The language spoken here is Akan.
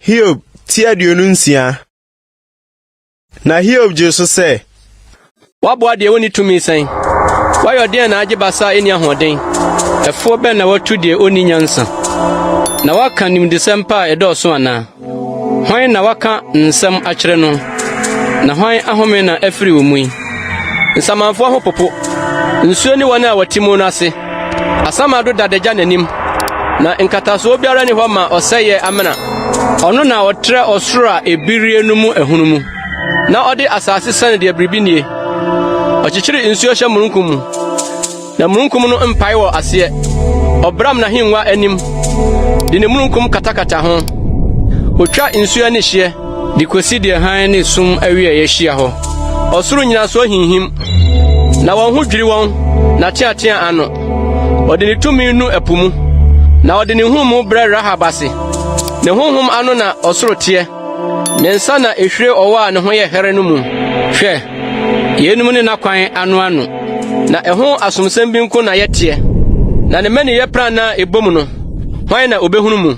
Hiob ti 26. Na Hiob gyee so sɛ. Woaboa deɛ ɔnni tumi sɛn? Woayɛ ɔdeɛn na agye basa a ɛnni ahoɔden? Ɛfoɔ bɛn na woatu deɛ ɔnni nyansa? Na woaka nimdesɛm pa a ɛdɔɔso anaa? Hwan na waka nsɛm akyerɛ no? Na hwan ahome na afiri wo mu yi? Nsamanfoɔ ho popo, nsuo ne wɔn a wɔte mu no ase. Asamando da adagya n'anim, na nkatasoɔ biara nni hɔ ma ɔsɛeɛ amena. Ɔno na ɔtrɛ ɔsoro a ebirie no mu ahunumu, na ɔde asase siane deɛ biribi nnie. Ɔkyekyere nsuo hyɛ mununkum mu, na mununkum no mpae wɔ aseɛ. Ɔbram n'ahengua anim de ne mununkum katakata ho. Otwa nsuo ani hyeɛ de kosi deɛ hann ne sum awieeɛ hyia hɔ. Ɔsoro nnyinasoɔ hinhim, na wɔn ho dwiri wɔn n'ateatea ano. Ɔde ne tumi nu ɛpo mu, na ɔde ne nhunumu brɛ Rahab ase. Ne honhom ano na ɔsoro teɛ, ne nsa na ehwire ɔwɔ a ne ho yɛ hɛre no mu. Hwɛ, yeinom ne n'akwan ano ano, na ɛho asomsɛm bi nko na yɛteɛ, na ne mmaninyɛ prannaa a ɛbom no, hwan na obehunu mu?